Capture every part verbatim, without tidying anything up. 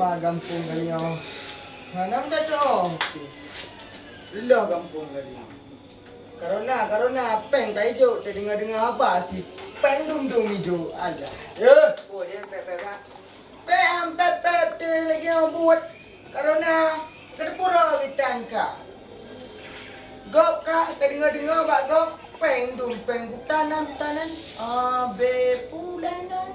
Gampông geuh nyoe. Hana meudadoe. Lheueh gampông geuh nyoe. Corona, corona, péng ka ijok, teudeungoe-deungoe haba si péng dum-dum ijok. Alah. Eh. Oh, dia pek-pek, Bang. Péng pep-pep teuh lagèe buet. Corona, keudeupuro geutan ka. Gob ka, teudeungoe-deungoe bak gob, péng dum, péng butanan-butanan, ah, B P U lah nan.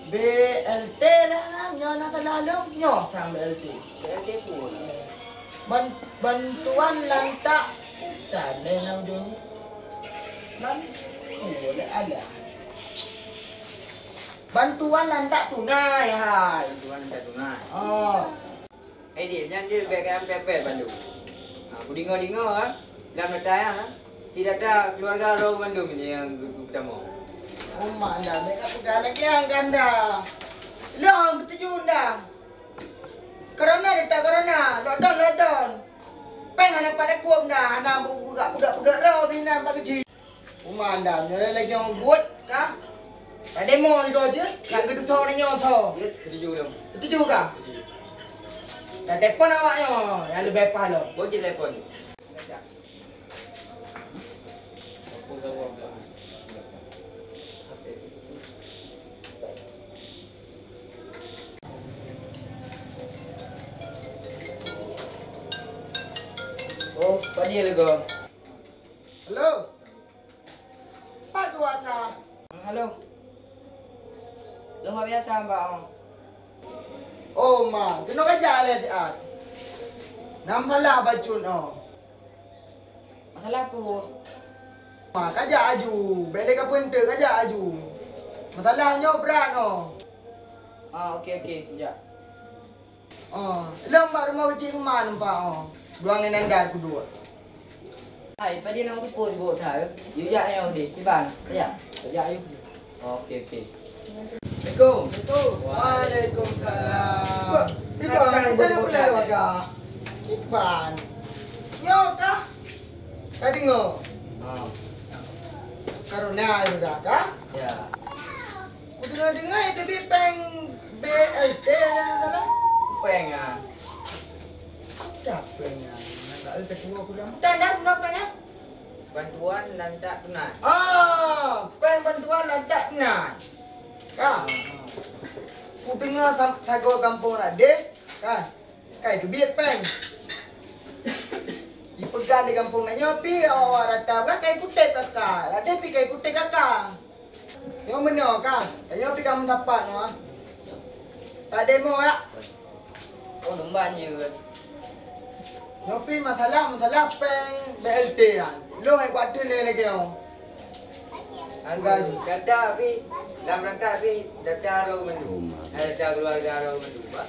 B L T lah nan, nyoe na salah lom, nyoe sang B L T. B L T pun. Ban-, bantuan lantak, bukan lé na ujong. Ban-, oh, lé alah. Bantuan lantak tunai hai. Bantuan lantak tunai. Oh. Eh, dia nyan dia bèk keu pep-pep bandum. Ha, kudeungoe-deungoe, ha. Lam data nyan, ha. Di data keluarga droe bandum nyan nyang geutamong. Umak anda, bèk ka peugah lagèe nyan keu anda. Lôn setuju anda. Corona data corona, lockdown, lockdown. Péng hana pat takot anda, hana peugah-peugah droe sinan bak keuchik. Uma anda, nyoe lagèe nyang buet ka. Ka demo sigoe jeuet, nak geudusoe nyoe soe. Jeuet, setuju dong. Setuju ka? Setuju. Ka telepon awak nyoe, nyang leubeh paih lom. Boh cit telepon. Oh, Pak Dil ko. Halo. Pat tu ka? Halo. Lôn biasa, Mbak, oh. Oh, ma, keunoe kajak lé siat. Na masalah bacut, oh. Masalah peue? Ma, kajak aju. Bèk lé ka peunteuk, kajak aju. Masalah nyoe brat, oh. Ah, oke, oke, kejap. Oh, lom bak rumoh keuchik Uma nampak, oh. Dua ngon Nanda kuduek. Hai, padum nyang kupeue sibuk that, eh? Yue jak nyoe deh, kiban, jak. Jak, yue. Oke, oke. Assalamualaikum. Waalaikumsalam. Kiban, kiban, kiban, kiban. Kiban. Nyoe kah? Ka deungoe? Ha. Corona juga kah? Ya. Kudeungoe-deungoe teubiet péng B L T na salah. Péng, ah. Peue péng nyan? Nyan ka ketua kulang. Bukan dah guna péng nyan? Bantuan lantak tunai. Ah, péng bantuan lantak tunai. Ka. Ah, ah. Kudeungoe sam-, sagoe gampông Radeh, kan? Kai teubiet péng. Dipeugah di gampông na nyoe pi awak-awak rata, bukan kai kutek kaka. Ladeh pi kai kutek kaka. Nyoe meunoe ka, tanyoe pih ka meusapat nyoe, ah. Tak demo, ya? Oh, lumban je. Nyoe pih masalah, masalah péng B L T nyan. Lôn hai kuat teulée lagée nyoe. Anu, data pih, lam data pih, data droe mandum. Data keluarga droe mandum, bah.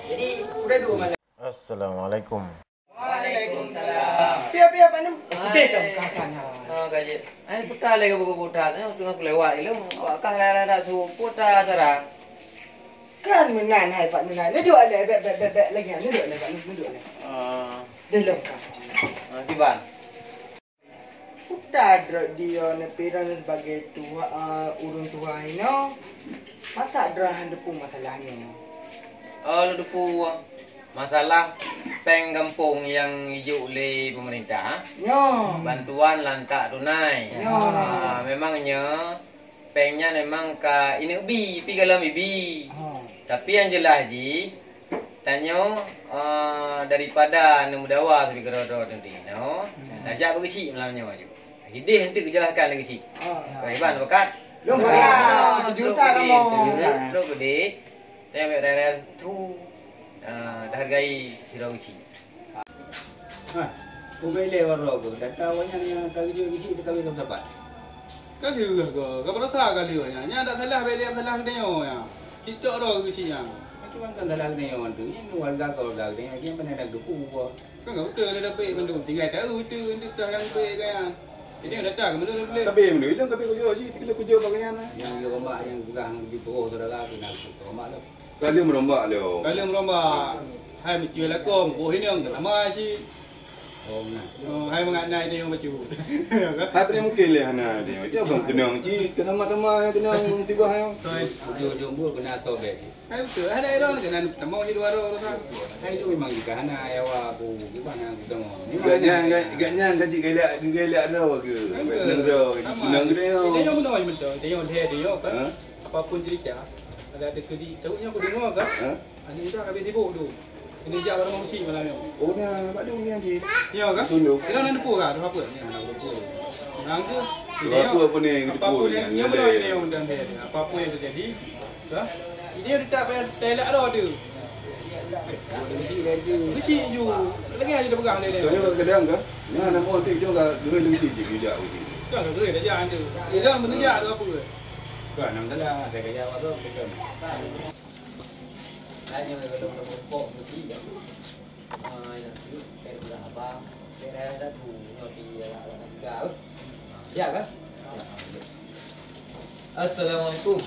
Jadi, udah dua malam. Assalamualaikum. Waalaikumsalam. Piye, piye, Pak Num? Hai. Udeh dah buka akang, ha. Oh, ka jeuet. Ai, peue that lé ka buka-buka that, eh, teungoh kulewat ilong. Awak kah rara-rara su, peue that acara? Kan meunan hai Pak Num. Neuduek lé, bèk, bèk, bèk, bèk lagèe nyan. Neuduek lé Pak Num, neuduek lé. Ah. Deh lom ka. Ah, kiban. Peue that droe di yo neupirang sebagai tuha, eh, ureueng tuha inoe. Masa droe han teupeu masalah nyoe? Oh, lôn teupeu. Masalah péng gampông nyang jijok lé peumeurintah, nyoe. Bantuan lantak tunai. Nyoe. Ah, memang nyoe péng nyan memang ka ineuk bi, pi gohlom ibi. Ha. Tapi nyang jeulaih jih, tanyoe, eh, daripada neumeudawa sidroe-droe teuntèe nyoe, hmm, tajak bak geuchik malam nyoe aju. Hideh nanti keujelaskan lé geuchik. Ha. Pak Iban, bakat? Lôn bakat. Ah, tujuh juta kamoe. Tujuh juta, tujuh juta. Teubiet raya-raya tu, ah, dihargai sidroe geuchik. Ha, ubé lé waroe geuh, data awaknyan nyang ka geujok geuchik teuka lom sapat. Ka lheueh geuh, ka beurasa ka lheueh nyan. Nyan dak salah, bèk lé salah geutanyoe nyan. Cit cok droe geuchik nyan. Tapi bukan salah geutanyoe tu, nyan warga keluarga geutanyoe, nyan pandai dak geupeu. Kan ka beutôi lé dapet mandum, tinggai taeu beutôi, beutôi nyang beutôi kan. Jadi data ka mandum lé. Tapi mandum ilong tapi kujok cit, bila kujok bak nyan. Nyang geureumbak, nyang peugah ngon jipeurôh saudara, keunan geureumbak lom. Ka lheueh meurombak lé. Ka lheueh meurombak. Hai meucue lakoe, boh inong ka tamai cit. Oh, nah. Oh, hai mangat na idéh nyang bacut. Hai, pernah mungkin lé hana idéh. Dia kan keunong cit, ke sama-sama nyang keunong musibah nyoe. Toi. Ujung-ujung buet keuneuk sobek. Hai, beutôi. Hana idéh keunan tamong sidua droe tu kan. Hai, tu memang jika hana yawa aku, gimana aku tamong. Gak nyan, gak, gak nyan gaji galak, galak droe ke? Enggak. Nang droe, sama. Nang droe. Idéh nyang meunoe, meunoe. Idéh nyang lhèe, idéh nyang kan. Ha? Apapun cerita, ada, ada kedi, tahu nyang aku dengar kan? Ha? Aneuk muda habéh sibuk tu. Keuneuk jak barang manusia malam nyoe. Oh, na, bak lôn nyan cit. Ya, kan? Tunduk. Kira nak depu kah? Dua apa? Ni, nak depu. Orang tu, dua apa apa ni, depu apa ni, nyan, yang boleh. Boleh ni, orang dah ada. Apa-apa yang terjadi, kan? Ini dia tak payah telak dah tu. Kecil je. Lagi aja dah pegang dia. Tanya kat kedang kah? Nah, nama orang tu jom kat gerai lagi cit, cit, bijak, cit. Kan, gerai dah jangan tu. Dia dah menejak tu apa ke? Kan, nama salah. Saya kerja apa tu? Bukan. Hai nyoe golom lôn muphom keuchik. Ah, inong cit, kai ulah haba. Bèk raya datu nyoe pih awak, awak teuga. Ya kan? Assalamualaikum.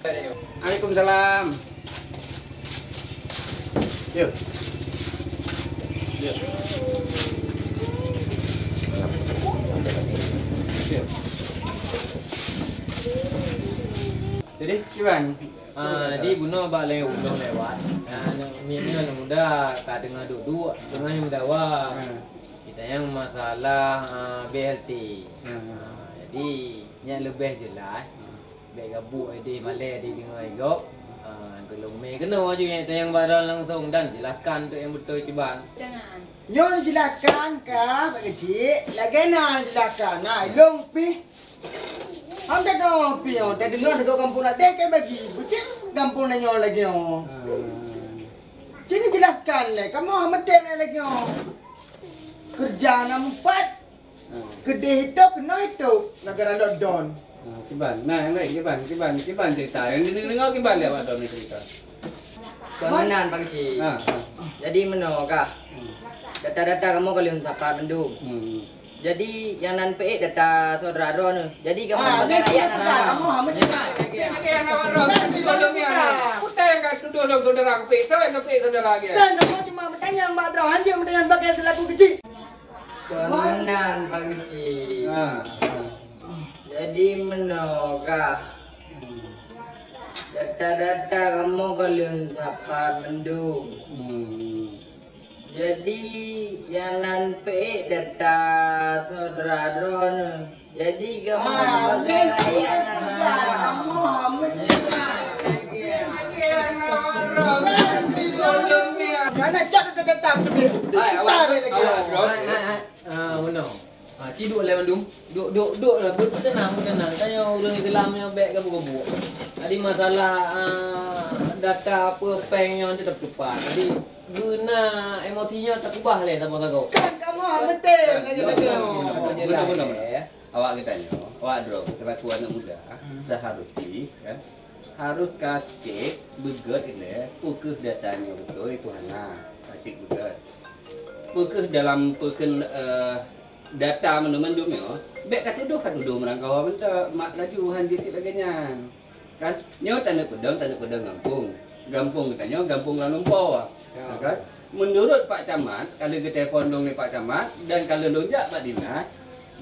Waalaikumsalam. Yo. Yo. Yo. Jadi, kiban? Ah, di bunoe bak lé ulôn lewat. Ah, aneuk miet nyoe aneuk muda ka teungoh duek-duek, teungoh meudawa. Hmm. Geutanyoe masalah, ah, B L T. Hmm. Ah, jadi, nyak leubeh jeulaih. Hmm. Bèk gabuek idéh malèe idéh deungoe i gob. Ah, golom mé keunoe aju nyak tanyong bak droe langsung dan jelaskan untuk nyang beutôi kiban. Nyoe jelaskan ka, Pak Keuchik. Lagèe na jelaskan. Nah, ilôn pih Hana tanoh piôh, tadeungoe sigoe gampông Radeh ka bagi, bucék gampông tanyoe lagèe nyoe. Cit neujelaskan lé, kamoe hana meutem lé lagèe nyoe. Keureuja na meupat, keudéh itôb, keunoe itôb, gara-gara lockdown. Ah, kiban, nah, nyang laén kiban, kiban, kiban cerita. Nyang deungoe kiban lé awak droeneuh cerita. Kon meunan, Pak Keuchik. Ah, ah. Jadi meunoe kah. Hmm. Data-data kamoe ka lheueh sapat mandum. Hmm. Jadi, nyang nan peuék data syedara droeneuh. Jadi, kamoe sebagai rakyat, kamoe hana meuteumèe. Kan kamoe cuma meutanyong bak droe, hanjeuet meutanyong bak keuchik. Kon meunan, Pak Keuchik. Ha, ha. Jadi, meunoe kah. Data-data kamoe ka lheueh sapat mandum. Hmm. Jadi, nyang nan peuék data syedara droeneuh. Jadi, kamoe sebagai rakyat. Hai, awak, awak, hai, hai, hai. Ah, meunoe. Ah, ci duek lé mandum. Duek, duek, duek lah. Beuteunang, beuteunang. Tanyoe ureueng Islam nyoe bèk gabu-gabu. Jadi masalah, ah, data apa, péng nyoe teutab tupat. Jadi, beuna emosi nyoe takubah lé saboh sagoe. Kan kamoe hana meutem lagèe-lagèe nyoe. Beuna, beuna, beuna. Awak geutanyoe, awak droe seulaku aneuk muda, seharusjih, kan, harôh ka cék beugöt ilèe peu kheueh data nyoe beutôi peu hana. Ka cék beugöt. Peu kheueh dalam peu kheueh, eh, data mandum-mandum nyoe, bèk ka tudoh, ka tudoh meurangkawa mantong, mak laju han jeuet cit lagèe nyan. Kan? Nyoe taneuk peudong, taneuk peudong gampông. Gampông geutanyoe gampông lam lumpoe. Ya. Kan? Meunurot Pak Camat, ka lheueh geutelepon lôn lé Pak Camat dan ka lheueh lôn jak bak dinas,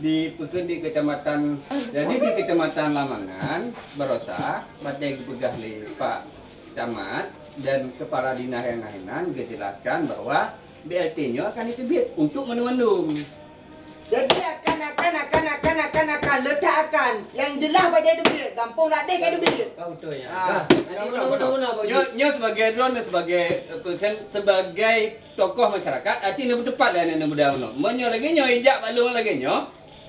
di, peu kheueh di kecamatan, jadi di Kecamatan Lamangan, barosa, watèe geupeugah lé Pak Camat dan kepala dinas nyang na inan geujelaskan bahwa B L T nyoe akan diteubiet untuk mandum-mandum. Jadi akan, akan, akan, akan, akan, akan, letak akan. Yang jelas bajèe teubiet, gampông Radeh ka teubiet. Ka beutôi nyan. Ah. Ka. Jadi, meunoe, meunoe, meunoe, Pak Nyoe, Haji. Nyoe sebagai droeneuh, sebagai, eh, kan, sebagai tokoh masyarakat, aci neubeuteupat lé aneuk muda meunoe. Meunyoe lagèe nyoe, ijak bak lôn lagèe nyoe,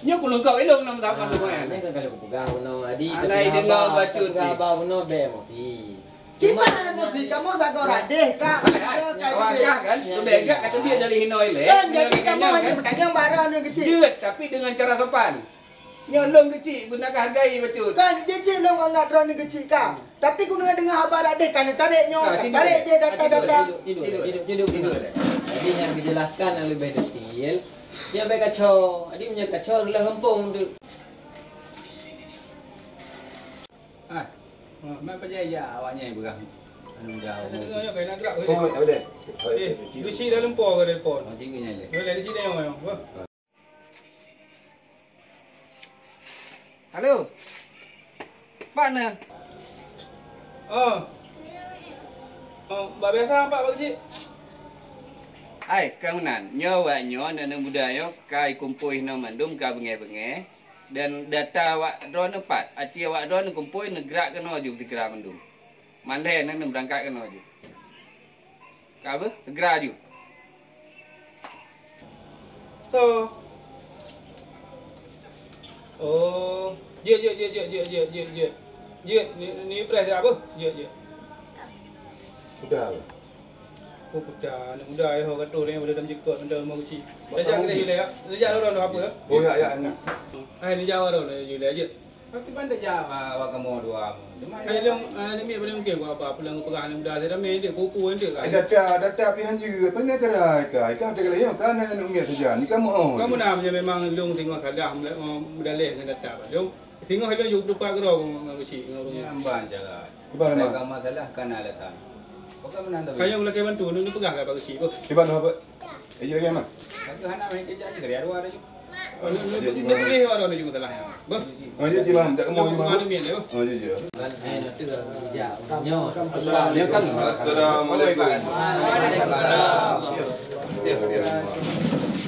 nyoe kulungkop ilôn nang sama. Ah, nyoe kan kalau kupeugah meunoe, Adi, aneuk tapi deungoe haba, bacut tapi haba meunoe bèk emosi. Kiban emosi kamoe sagoe Radeh, Kak. Hai, hai. Awak kah kan? Leubeh gak kata dia dari hinoe lé. Kan, jadi kamoe hanya bertanya bak droeneuh kecil. Jeuet, tapi dengan cara sopan. Nyoe lôn kecil, guna hargai bacut. Kan, jeuet cit lôn anggap droeneuh kecil, Kak. Tapi ku deungoe-deungoe haba Radeh kan, tarek nyoe, tarek je data-data. Ciduk, ciduk, ciduk, ciduk, ciduk. Jadi nyang dijelaskan nyang leubeh detail. Nyoe bèk kacau. Jadi meunyoe kacau, reuloh gampông tu. Ah, mak pajai ya awak nyan beurah. Oh, tak boleh. Eh, bisi dalam po ke telepon? Oh, tinggi nyan je. Boleh, di sini yang mana? Wah. Halo. Pat na? Oh. Oh, bak biasa, Pak, bak keuchik. Hai, ka meunan. Nyoe awak nyoe, aneuk muda nyoe, ka ikumpôi hinoe mandum, ka beungéh-beungéh. Dan data awak droeneuh pat, até awak droeneuh kumpôi, neugrak keunoe ju sigra mandum. Mandai nyan neubeurangkat keunoe ju. Ka beuh, segera ju. So. Oh, jeuet, jeuet, jeuet. Jeuet, ni, ni preh jak beuh. Jeuet, jeuet. Sudah. Oh, peugah, aneuk muda, eh, ho ka troh, eh, boleh dam jikot, minta mau kecil. Dah jak kena jilai, ya. Dah jak orang dah apa, ya? Oh, ya, ya, enak. Hai, ni jak orang dah jilai, jeuet. Tapi kan dah jak, ah, awak kamoe dua. Cuma hai, ya, lông, ah, ni miet boleh mungkin, apa, apa lông peugah aneuk muda, saya dah main dia, pupu dia kan. Eh, data, data pih han jeuet, apa ni cara Ika? Ika ada kali ya, kan aneuk miet saja. Ni kamu, oh. Kamu dah macam memang lông tengok salah, me-, me-, meudaléh dengan data, Pak. Lông, tengok lông jauh depan ke orang, orang kecil, dengan orang. Ni amban cara. Kiban, Mak? Kalau masalah kan alasan. Bukan menang tapi. Kayong lagi bantu, ni peugah kat Pak Keuchik tu. Kiban, Mak? Eh, ya, ya, Mak. Lagi hana main kerja je, kerja luar je. Oh, ni, ni, ni, ni, ni, orang ni juga salah. Bah. Oh, ya, ya, Mak. Tak mau, ya, Mak. Mana mian dia, bah? Oh, ya, ya. Assalamualaikum. Waalaikumsalam.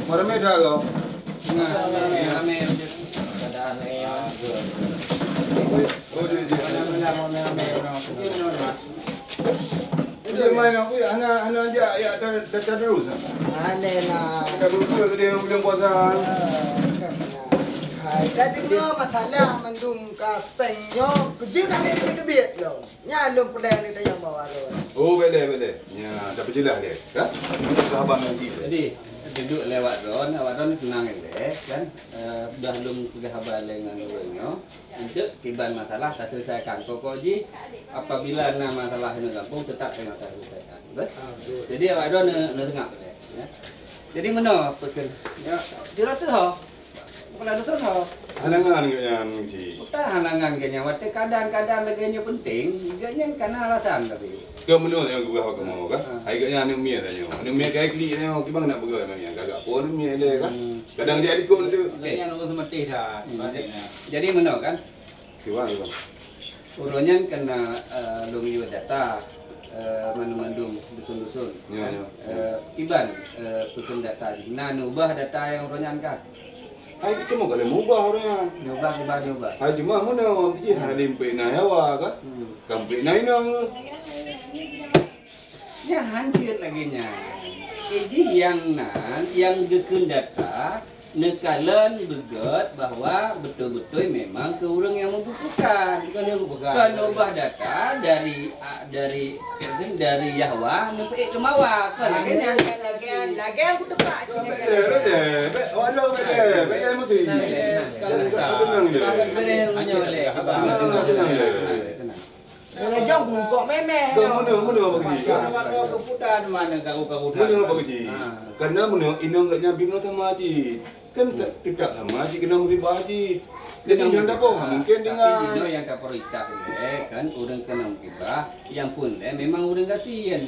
Ramai dah kau? Nah, ramai. Keadaan ni. Oh, ya, ya. Ramai, ramai. Jadi, main apa ya? Hana, hana jak, ya, da-, da-, da-, terus, ah? Aneh lah. Kita berdua ke dia bulan puasa? Ah, kan. Hai, ka deungoe masalah mandum ka péng nyoe, keujeuet ka lheueh teubiet lom. Nyan lôn peulai lé tayang bawah lôn. Oh, boleh, boleh. Nya, dah berjelas dia, kan? Itu sahabat ngaji. Jadi, duduk lewat ron, awak ron tenang lé, kan? Eh, dah lôn peugah haba lé ngon ureueng nyoe. Untuk kiban masalah taselesaikan. Pokok jih, apabila na masalah di gampông, tetap kena taselesaikan. Betul? Ah, betul. Jadi, awak dua ne-, neureunak sagai, ya. Jadi, meunoe peukeuh, ya, jurah teuh ho. Kepala dusun ho. Halangan gobnyan, Cik. Bukan halangan gobnyan. Watèe keadaan-keadaan lagèe nyoe penting, gobnyan kana alasan tapi. Keu meunoe nyang geupeugah bak kamoe, kan? Ah. Hai gobnyan aneuk miet tanyoe. Aneuk miet ka klik tanyoe, kiban nak peugah nyan. Gagak po aneuk miet lé, kan? Hmm. Kadang dia ikut tu. Gobnyan ureueng seumatéh that, hmm, patéh nyan. Jadi meunoe kan? Kiban, kiban. Uroe nyan keuneuk, eh, lôn yue data, eh, mandum-mandum dusun-dusun. Ya, kan? Ya. Eh, kiban, eh, peukeuh data jih. Na neubah data nyang uroe nyan kah? Hai, cuma ka lheueh meubah uroe nyan. Neubah, neubah, neubah. Hai, cuma meunoe, jih hana lé peuék na nyawa, kan? Hmm. Kan peuék na inong. Nyan hanjeuet lagèe nyan. Jadi nyang nan, nyang geukheun data, neukalon beugöt bahwa beutôi-beutôi memang keu ureueng nyang membutuhkan. Bukan yang membutuhkan. Kon ubah data dari, a, dari, dari Yahwa neupeuék keu Mawa. Kon lagèe nyan. Lagèe, lagèe aku tepak sini. Beda, beda. Be-, walau beda, beda mesti. Tenang, tenang. Kalau tak tenang dia. Tenang, tenang dia. Tenang, tenang dia. Lagèe jong bungkôk mémé. Keu meunoe, meunoe bak keuji. Karu-karu keuputan mana karu-karu. Meunoe bak keuji. Ha. Karena meunoe inong gak nyan binoe sama cit. Kan te-, tetap sama cit kena musibah cit. Jadi nyan dak boh mungkin dengan. Tapi binoe nyang ka prioritas lé kan ureueng kena musibah, nyang pun lé memang ureueng gasien.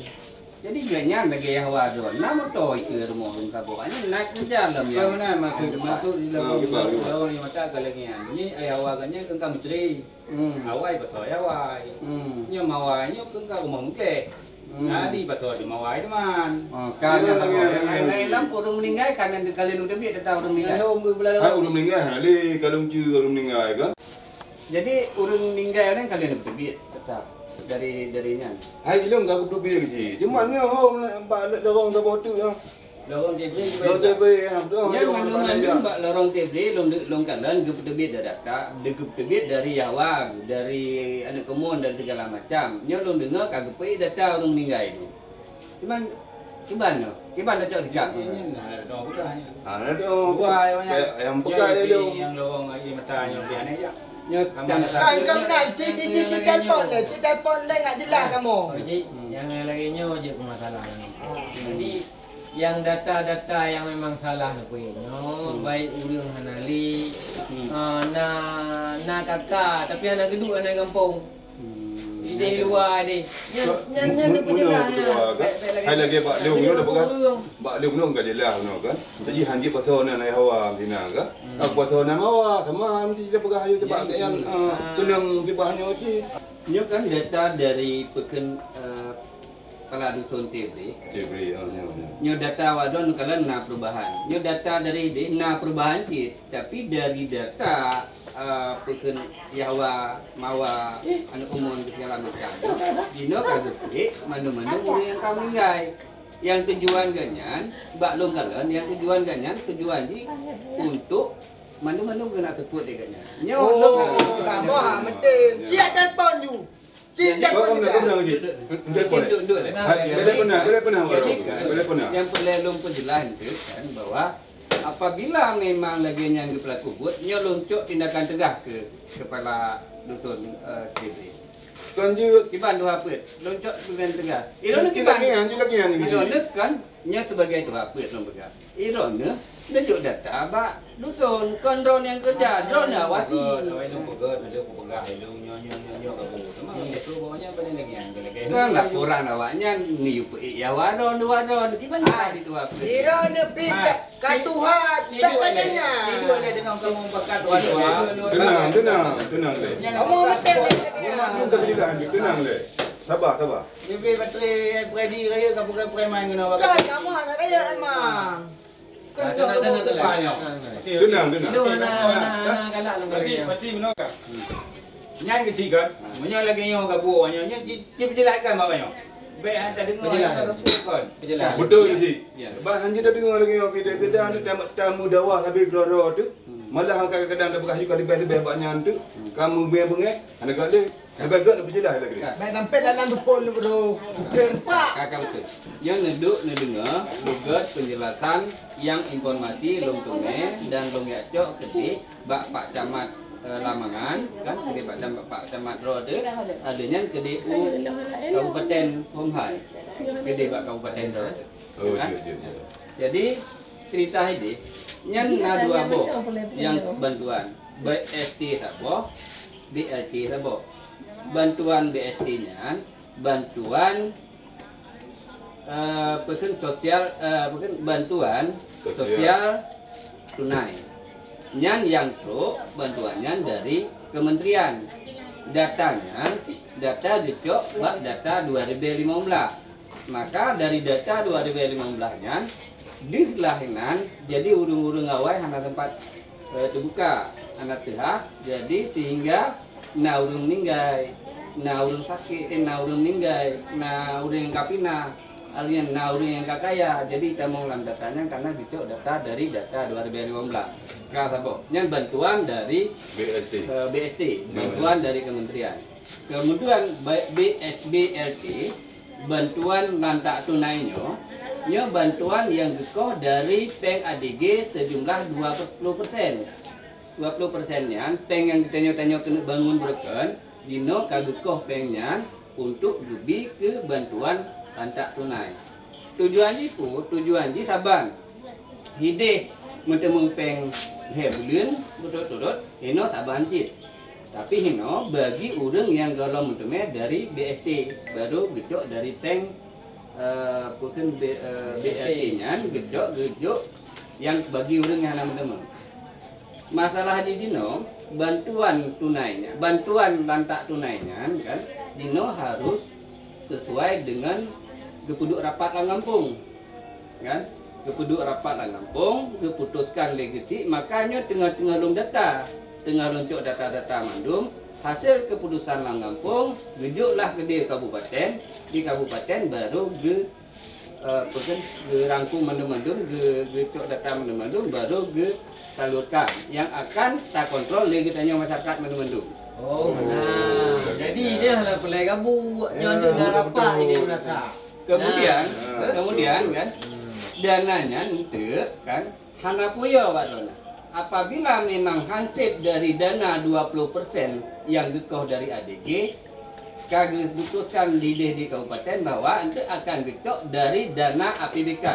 Jadi gobnyan lagèe Yahwa droe, na moto ikeue rumoh lôn saboh, hanya na keureuja lom. Bukan meunan maksud, maksud di lorong, lorong di mata ka lagèe nyan. Ni Yahwa gobnyan kan ka meutri. Hmm. Awai pasoe awai. Hmm. Nyoe mawai nyoe keu ka rumoh mungkeh. Hmm. Jadi pasoe di mawai teuma. Oh, ka. Ya, nyan ya, ya, ya. Lain-lain lam ureueng meuninggai, ka nyan kalian udah biet teutab ureueng meuninggai. Hai, ureueng meuninggai hana lé, ka lôn jeuet ureueng meuninggai kan. Jadi ureueng meuninggai nyan kalian udah biet teutab dari, dari nyan. Hai, ilong ka udah biet keuji. Cuma nyoe ho bak lorong saboh tu ya. Lorong Tebri juga. Lorong Tebri, ya, betul. Nyan mandum-mandum bak lorong Tebri, lôn, lôn kalon geupeuteubiet dari data, geupeuteubiet dari Yahwa, dari aneuk keumuen dan segala macam. Nyoe lôn deungoe ka geupeuék data ureueng meuninggai tu. Cuman, kiban nyoe, kiban tacok sikap. Ini, ini, nah, ada dua budak ni. Ha, ada dua. Dua, yang, yang peugah dia tu. Yang lorong lagi mata yang lebih aneh je. Nyoe kan, kan, kan, cik, cik, cik, cik telpon lé, cik telpon lé nggak jelas kamu. Oh, cik, yang lagi nyoe je permasalahan. Ah. Jadi, yang data-data yang memang salah neupeuék nyoe, hmm, baik ureueng hana lé, hmm, ah, na, na K K, tapi hana geuduek aneuk gampông. Hmm. Di luwa deh. Nyan, nyan, nyan, mun, mun, ketua kan. Hai lagèe bak lôn nyoe dah peugah. Bak lôn nyoe ka jeulaih nyoe kan. Jadi hanjeuet pasal na, na hawa sinan kan. Ka pasal na hawa sama nanti kita peugah ayo cepat kan, ah, keunong cepat nyoe cit. Nyoe kan data dari peken, eh, kepala dusun Tibri. Tibri, ah, nyoe, nyoe. Nyoe data awak droen kalau na perubahan. Nyoe data dari deh na perubahan cit, tapi dari data, eh, peken Yahwa, Mawa, aneuk umum segala macam. Jinoe ka geupeuék mandum-mandum ureueng nyang ka meuninggai. Nyang tujuan geuh nyan, bak lôn kalon, nyang tujuan geuh nyan, tujuan jih untuk mandum-mandum keuneuk seupôt lé geuh nyan. Nyoe lôn kalon. Kamoe hak meuteun. Siap telepon ju. Jadi, siap telepon. Duduk, duduk, duduk. Hai, boleh pernah, boleh pernah, jadi, boleh pernah. Nyang peureulèe lôn peujeulaih tu kan, bahwa apabila memang lagèe nyan geupeulaku buet, nyoe lôn cok tindakan tegas keu kepala dusun, eh, Tibri. Lanjut. Kiban tuha peuet, lôn cok tindakan tegas. Ilôn kiban. Lagi nyan, lagi nyan, lagi nyan. Ilôn kan, nyoe sebagai tuha peuet lôn peugah. Ilôn neujok data bak dusun, kon droen nyang keureuja, droen awasi. Awai lôn peugah, lôn peugah, lôn nyoe, nyoe, nyoe, nyoe, kabu. Teuma, beutôi bahwa nyan paléng lagèe nyan, lagèe nyan. Kan laporan awak nyan, neuyue peuék ya wadon, dua don. Kiban hai di tuha peuet. Ilôn neupi ka, ka tuha, tak lagèe nyan. Tidur lé dengan kamu bakat tuha. Tenang, tenang, tenang lé. Kamu betul lé. Kamu dah bilang, tenang lé. Sabar, sabar. Bibir bateri Freddy raya ka bukan preman kena. Kan kamu anak raya emang. Kan tenang, tenang, tenang. Tenang, tenang. Ilôn hana, hana, hana galak lôn. Berarti, berarti benar kan? Nyan keuci kan? Meunyoe lagèe nyoe gabuek nyoe, nyoe ci, ci peujelaskan bak nyoe. Bèk hana tadeungoe, hana tadeungoe kan? Peujelas. Betul, Cik. Ya. Bah hana tadeungoe lagèe nyoe, beda-beda tu tamu, tamu dawa sabe keudroe-droe tu. Malah kadang-kadang tapeugah juga leubeh-leubeh bak nyan tu. Kamu beungèh-beungèh, hana galak lé. Leubeh gèt neupeujeulaih lagèe nyoe. Bèk sampai dalam dukon bro. Bukan pak. Ka, ka beutôi. Nyoe neuduek neudeungoe beugèt penjelasan nyang informasi lôn teumé dan lôn jak cok keudéh bak Pak Camat, eh, Lamangan, kan, keudéh Pak Camat, Pak Camat droe teuh, ada nyan keudéh u Kabupaten Hon Hai. Keudéh bak Kabupaten droe. Oh, kan? Iya, iya, iya. Jadi, cerita ini, nyan na dua boh nyang bantuan. B S T saboh, B L T saboh. Bantuan B S T nyan, bantuan, eh, peue kheun sosial, eh, peue kheun bantuan sosial tunai. Nyan nyang trok bantuan nyan dari kementerian. Data nyan, data geucok bak data dua ribu lima belas. Maka dari data dua ribu lima belas nyan, deuh lah inan, jadi ureueng-ureueng awai hana sempat, eh, teubuka, hana teuhah, jadi sehingga na ureueng meuninggai, na ureueng sakét, eh, na ureueng meuninggai, na ureueng nyang ka pinah, artinya na ureueng nyang ka kaya. Jadi tamong lam data nyan karena geucok data dari data dua ribu lima belas. Ka saboh. Nyan bantuan dari, B S T. Eh, B S T, bantuan dari kementerian. Kemudian, B S B L T, bantuan lantak tunai nyoe, nyoe bantuan nyang geukoh dari péng A D G sejumlah dua puluh persen. Dua puluh persen nyan, péng nyang geutanyoe-tanyoe keuneuk bangun broken, jinoe ka geukoh péng nyan untuk geubi keu bantuan lantak tunai. Tujuan jih peue? Tujuan jih saban. Hideh meuteumé péng lhèe buleuen beutôi-beutôi, hinoe saban cit. Tapi hinoe bagi ureueng nyang gohlom meuteumé dari B S T, baru geucok dari péng, eh, peue kheun B-, eh, B L T nyan geucok, geujok nyang bagi ureueng nyang hana meuteumé. Masalah di jinoe, bantuan tunai nyan, bantuan lantak tunai nyan kan, jinoe harus sesuai dengan geupeuduek rapat lam gampông. Kan? Geupeuduek rapat lam gampông, geuputuskan lé geuchik, maka nyoe teungoh-teungoh lôn data, teungoh lôn cok data-data mandum, hasil keputusan lam gampông, geujok lah keudéh kabupaten, di kabupaten baru geu-, eh, peue kheun, geurangkum mandum-mandum, geu-, geucok data mandum-mandum, baru geusalurkan nyang akan takontrol lé geutanyoe masyarakat mandum-mandum. Oh, meunan. Jadi, ideh hana peureulèe gabuek, nyoe na rapat ideh meulakha. Kemudian, kemudian kan, dana nyan enteuk kan, hana puyoe bak droeneuh. Apabila memang hansip dari dana dua puluh persen nyang geukoh dari A D G, ka geuputuskan lideh di kabupaten bahwa enteuk akan geucok dari dana A P B K.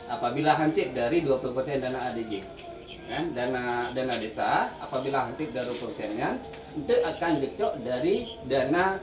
Apabila hansip dari dua puluh persen dana A D G, kan, dana, dana desa, apabila hansip dari dua puluh persen nyan, enteuk akan geucok dari dana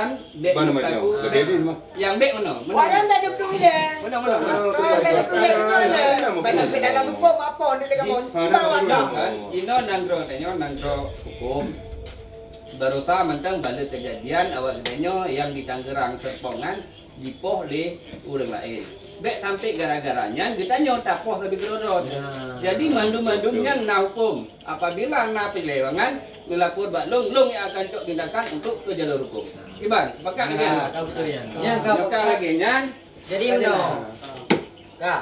Wan, bèk Mana, mana? Lagèe ni mah. Nyang bèk meunoe, meunoe. Orang tak ada peluang dia. Meunoe, meunoe. Ah, tak ada peluang dia. Banyak beda lagu pop apa dia dengan mau. Tiba warga. Kan, inoe nanggroe tanyoe, nanggroe hukum. Baroesa mantong bala keujadian awak geutanyoe nyang di Tangerang Serpong nyan jipoh lé ureueng laén. Bèk sampai gara-gara nyan geutanyoe tapoh sabe keudroe-droe. Ya. Jadi mandum-mandum nyan na hukum. Apabila na penyelewengan, meulapor bak lôn, lôn nyang akan cok tindakan untuk ke jalur hukum. Iban, sepakat lagèe nyan? Ka beutôi nyan. Nyan ka lagèe nyan. Jadi meunoe. Ka.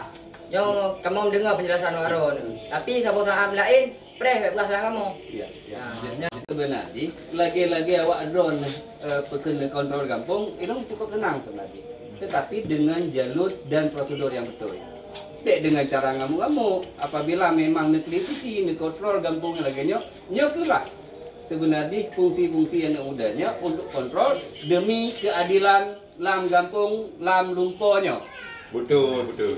Nyoe kamoe mendengar penjelasan Wak Ron. Tapi saboh saat laén, preh bèk peugah salah kamoe. Ya, ya. Ha, nyan. Sebenarnya, lagèe-lagèe awak droen, eh, peukeuneuk kontrol gampông, ilong cukup tenang sebenarnya. Tetapi dengan jalur dan prosedur yang betul. Bèk dengan cara ngamuk-ngamuk. Apabila memang neukritisi, neukontrol gampông lagèe nyoe, nyoe keuh lah sebenarnya fungsi-fungsi aneuk muda nyoe untuk kontrol demi keadilan lam gampông, lam lumpo nyoe. Betul, betul.